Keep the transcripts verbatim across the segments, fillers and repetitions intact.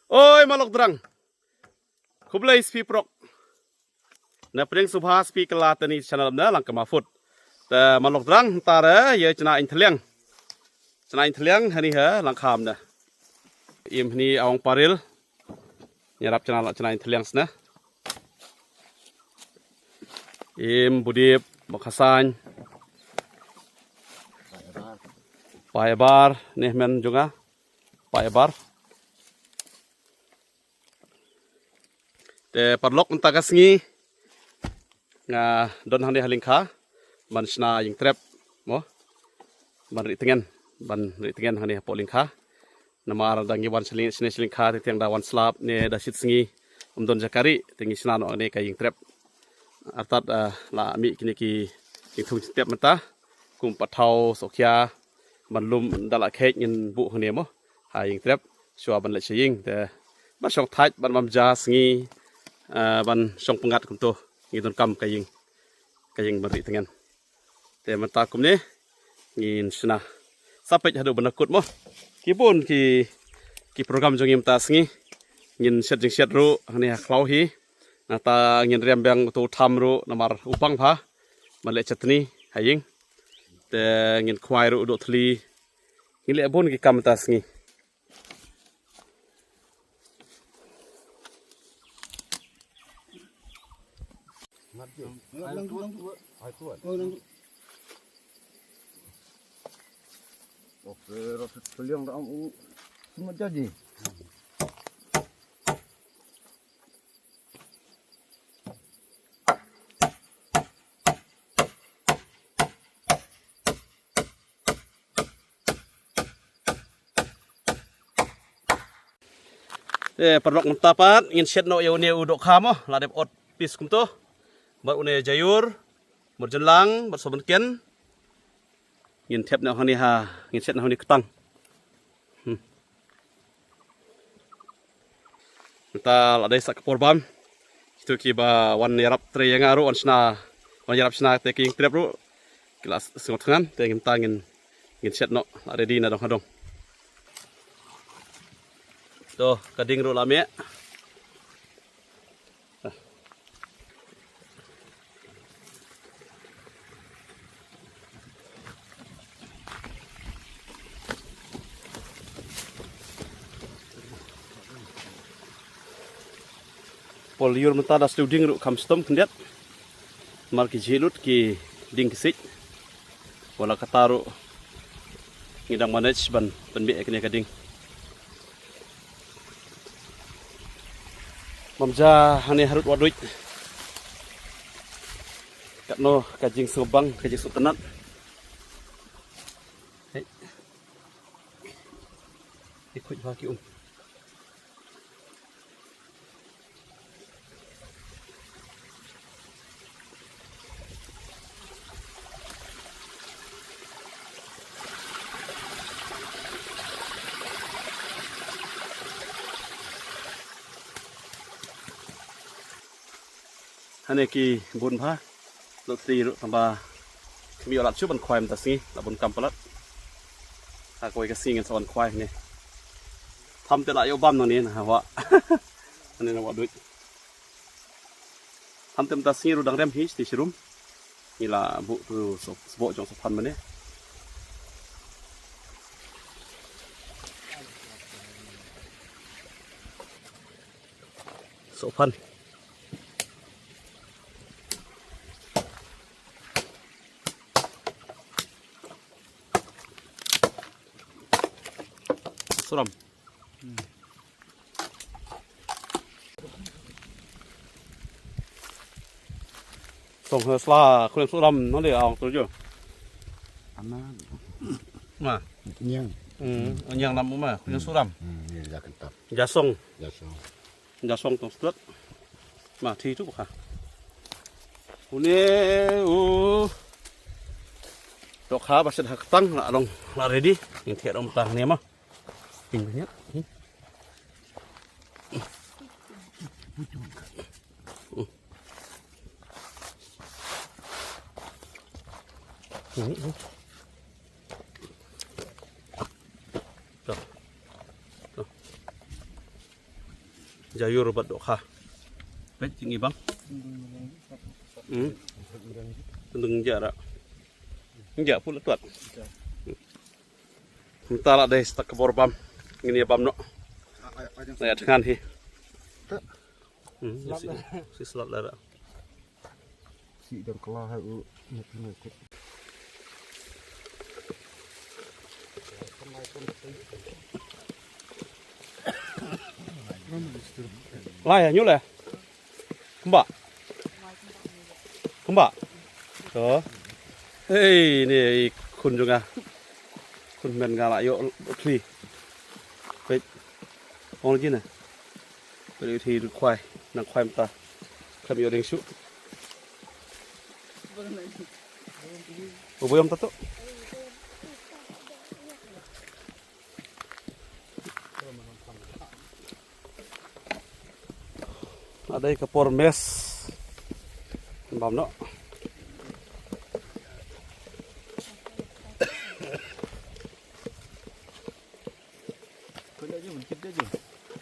Oi, malok drang. Khublei spi prok. Na pring subha spi kala tani channel na lang kama food. Te malok drang tare ye chna in thliang. Chna in thliang hani ha lang kham na. Im hani awang paril. Nyarap chna la chna in thliang sna. Im budip makhasan. Pai bar neh men junga. Pai bar. Te parlok mynta ka sngi nga don hangne ha lyngkha ban shna ïing trep mo, ban ri tngen, ban ri tngen hangne hapoh lyngkha. Namar da ngi wan shane shane sha lyngkha te teng da wan slap ne da shit sngi ym don jaka ri te ngi shna noh hangne ka ïing trep. Artat, ah, la mih kine ki ïing thung ïing trep mynta kum pathaw sohkhia ban lum da la kheit ngin buh hangne mo ha ïing trep shuwa ban leit sha ïing te ban shong thait ban bam ja sngi, ah, ban shong pyngngad kumto ngi donkam ka ïing, ka ïing ban ri tngen. Te mynta kumne ngin shna sa peit haduh ban da kut mo. Ki bun ki, ki program jong ngi mynta sngi. Ngin shet jingshet ruh hangne ha khlaw hi. Nangta ngin riam biang uto u tham ruh namar u pang bha ban leh chutney ha ïing. Te ngin khwai ruh u doh thli. Ngin leh bun ki kam mynta sngi. Te parlok mynta pat ngin shet noh ïa une u dohkha mo, la dep ot pis kumto. Bad une jaiur, murjynlang, bad sohmynken. Ngin thep noh hangne ha, ngin shet noh hangne ktang. Hmm. Mynta la dei sa ka por bam. Kito kiba wan ïarap trei ïa nga ruh wan shna, wan ïarap shna te ki ïing trep ruh ki la sngewthngan te ngin, mynta ngin, ngin shet noh, la ready na dong ha dong. To ka ding ruh la meh. Por lyiur mynta da sdang ding ruh kham stom khyndiat. Mar ki jhieh lut ki ding ki siej. Wat la katta ruh ngi dang manage ban pynbeit ïa kane ka ding. Bam ja hangne harud wah duid. Katno ka jingsngewbang, ka jingsngewtynnat. Hei. Ki khuid ha ki um. Hangne ki bun bha. Lut thli ruh tang ba khmih ïa lad shuh ban khwai mynta sngi la bun kam palat. Ha kawei ka sngi ngin sa wan khwai hangne. Tham te la ïoh bam nangne na wah. Hangne na wah duid. Tham te mynta sngi ruh dang rem hi shati shirum. Ngi la buh tu sboh jong sohphan mane. Sohphan. Suram. Song ha sla khun suram no le aung tu ju. Ama. Ma. Nyang. Hmm, nyang nam ma khun suram. Hmm, ni la kentap. Ja song. Ja song. Ja song tong stut. Ma thi tu kha. Une u. Dohkha ba shet ha ktang la long la ready. Ngin thiah rom tang ne ma. Ping nya. Jaiur bad dohkha. Peit jingïabam. Hmm. Dang ja ra. Ja pula tuat. Mynta la dei stak ka bor bam. Ngin ïa bam noh. Na ïa thngan hi. Hmm, si, si slot la ra. Si dang kla ha u. Lai ha nyu le. Kumba. Kumba. To. Hei, ni i khun jong nga. Khun men nga la ïoh thli. Peit. Ong lagi na. Peit i thli khwai, nang khwai mynta. Khlem ïoh ding shuh. U boi ong tato. Adei ka por mes. Bam noh.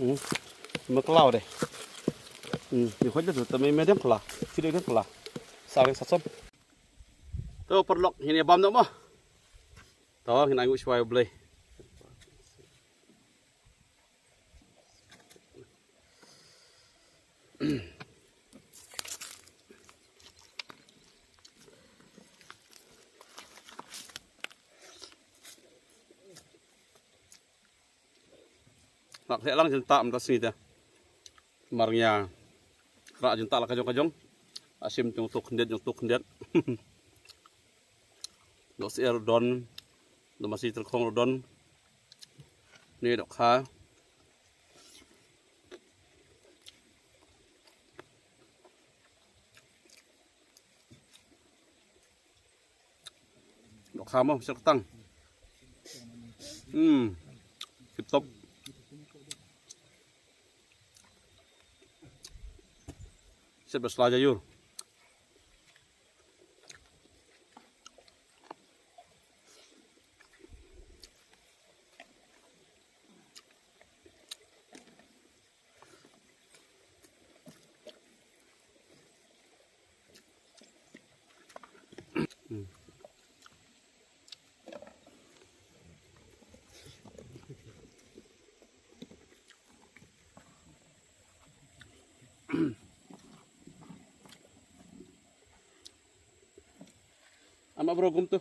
Hmm. Ma khlaw de. Hmm. Ni khoj de tu, tame medium khla. Sidi medium khla. Sa reng sa som. To paralok, ngin ïa bam noh mo. To ngin ai nguh shuwa ïa U Blei. Lak leh lang jingtah mynta sngi te. Mar nga rah jingtah la ka jong ka jong. Asim jong tu khyndiat jong tu khyndiat. Dohsyiar don, dohmasi tylkhong don. Ni dohkha. Dohkha mo, sir tang. Hmm. Tip top. Sir basla jaiur. Ama bro gum tu.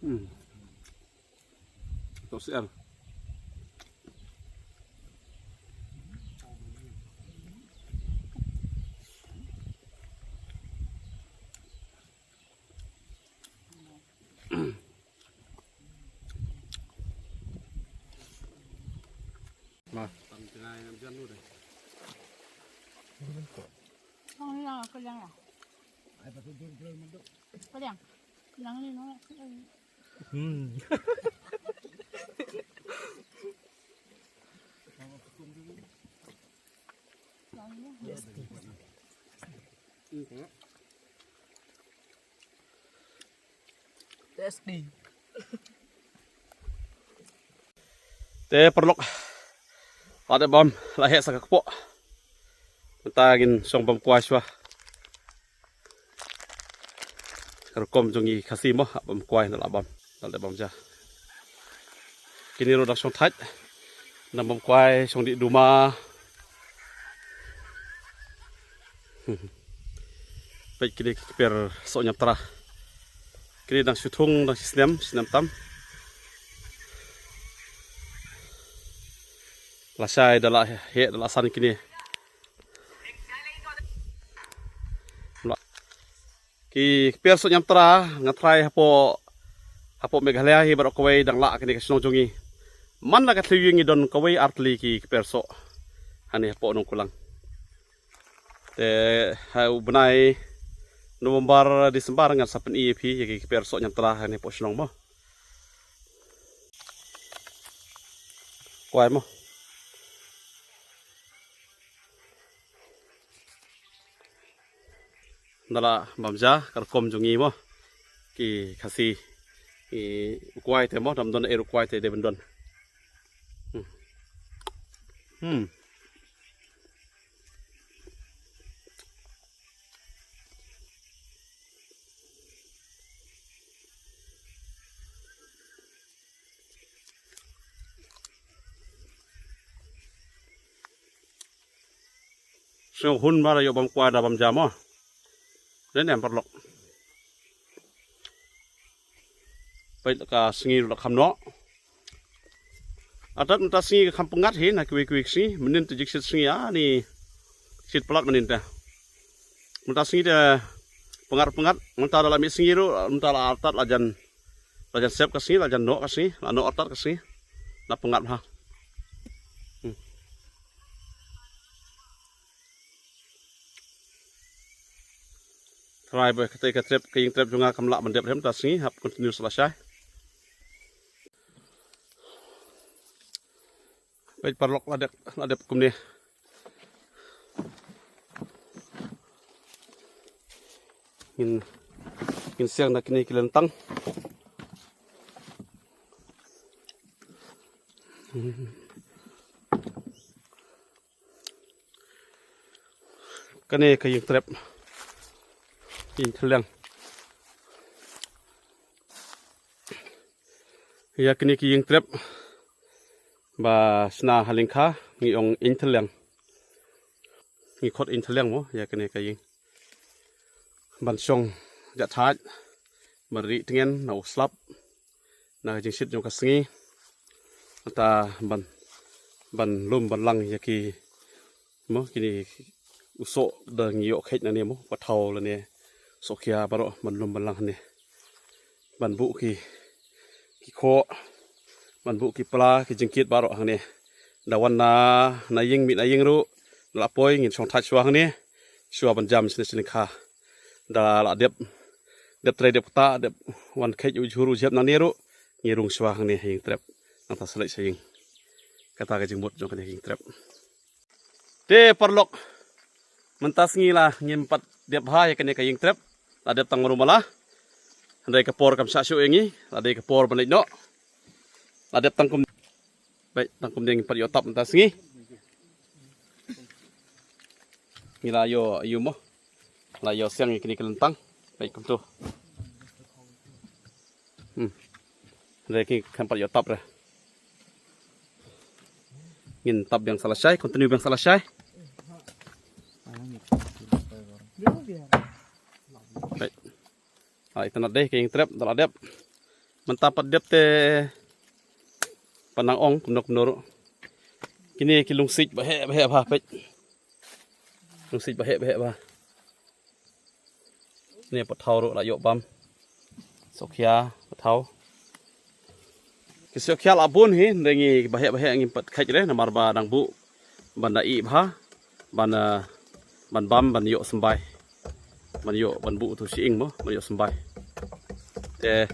Hmm. Tok sial. Ma. Tang tnga ngam jan lut eh. Tang ni lah, kenyang lah. Ai, patut dur dur manduk. Kenyang. Kenyang ni, no. Hmm. Tasty. Te paralok. La dep bam, la heh sa ka kpoh. Mynta ngin shong bam kwai shuwa. Ka rukom jong ngi Khasi mo, hap bam kwai na la bam. Dal dei bam ja. Kine ruh dang shong thait. Nang bam kwai, shong dih duma. Peit kine ki kper soh ñiamtra. Kine dang shu thung, dang shi snem, snem tam. Lashai da la heh, da la san kine. Ki kper soh ñiamtra, nga tharai hapoh, hapoh Meghalaya hi baroh kawei dang lah kane ka shnong jong ngi. Man la ka thliew ïing ngi don kawei ar tylli ki kper soh. Hane hapoh Nongkulang. Te ha u bnai November, December ngan sa pyni ïa phi ïa ki kper soh ñiamtra hane hapoh shnong mo. Kwai mo. Nda la bam ja ka rukom jong ngi mo. Ki Khasi. Ki u kwai te mo, dam don e u kwai te de ban don. Hmm. Hmm. Sngewhun ba la ïoh bam kwai da bam ja mo. Dei ne em paralok. Peit ka sngi ruh la kham noh. Artat mynta sngi ka kham pyngngad hi na kiwei kiwei ki sngi, mynnin te jingshit sngi ani shit palat mynnin te. Mynta sngi te pyngngad pyngngad, mynta da la mih sngi ruh, mynta la artat la jan, la jan sep ka sngi, la jan noh ka sngi, la noh artat ka sngi. La pyngngad bha. Hmm. Trai ba kata ka trep, ka ïing trep jong nga kam lah ban dep hem ta sngi, hap continue sa lashai. Peit paralok, la dep, la dep kumne. Ngin, ngin siang na kine ki lyntang. Kane ka ïing trep. Ïing thylliang. Ïa kine ki ïing trep ba shna ha lyngkha ngi ong ïing thylliang. Ngi khot ïing thylliang mo ïa kane ka ïing. Ban shong jahthait, ban rieh tngen na u slap, na ka jingshit jong ka sngi. Nangta ban, ban lum ban lang ïa ki mo, kine u soh da ngi ïoh kheit nangne mo, pathaw lane sohkhia baroh ban lum ban lang hangne. Ban buh ki, ki khoh, ban buh ki pla, ki jingkit baroh hangne. Da wan na, na ïing mih na ïing ruh, da la poi ngin shong thait shuwa hangne, shuwa ban jam shane shane kha. Da la dep, dep trei dep kta, dep wan kheit u jhur u jhep nangne ruh, ngi rung shuwa hangne ha ïing trep. Nangta sa leit sha ïing. Kata ka jingmut jong kane ka ïing trep. Te paralok, mynta sngi la ngim pat dep bha ïa kane ka ïing trep. La dep tang malu mala. Hynrei ka por kam shah shuh ïa ngi, la dei ka por ban leit noh. La dep tang kum, beit, tang kumne ngim pat ïoh tap mynta sngi. Ngi la ïoh ïa u mo. La ïoh siang ïa kine ki lyntang. Beit kumtu. Hmm. Re ki khlem pat ïoh tap re. Ngin tap biang sa lashai, continue biang sa lashai. Beit. Ai, itynnad dei ka ïing trep, da la dep. Mynta pat dep te pan nang ong kumno kumno ruh. Kine ki lungsiej ba heh ba heh bha, peit. Lungsiej ba heh ba heh bha. Ne pathaw ruh la ïoh bam. Sohkhia pathaw. Ki sohkhia la bun hi, hynrei ngi ba heh ba heh ngim pat kheit re, namar ba dang buh ban da ih bha, ban, eh, ban bam, ban ïoh symbai. Ban ïoh, ban buh tu shi ing mo, ban ïoh symbai. Te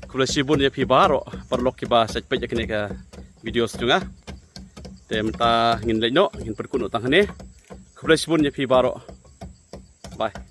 khublei shibun ïa phi baroh, paralok kiba sa peit ïa kane ka video jong nga. Te mynta ngin leit noh, ngin pynkut noh tang hangne. Khublei shibun ïa phi baroh. Bye.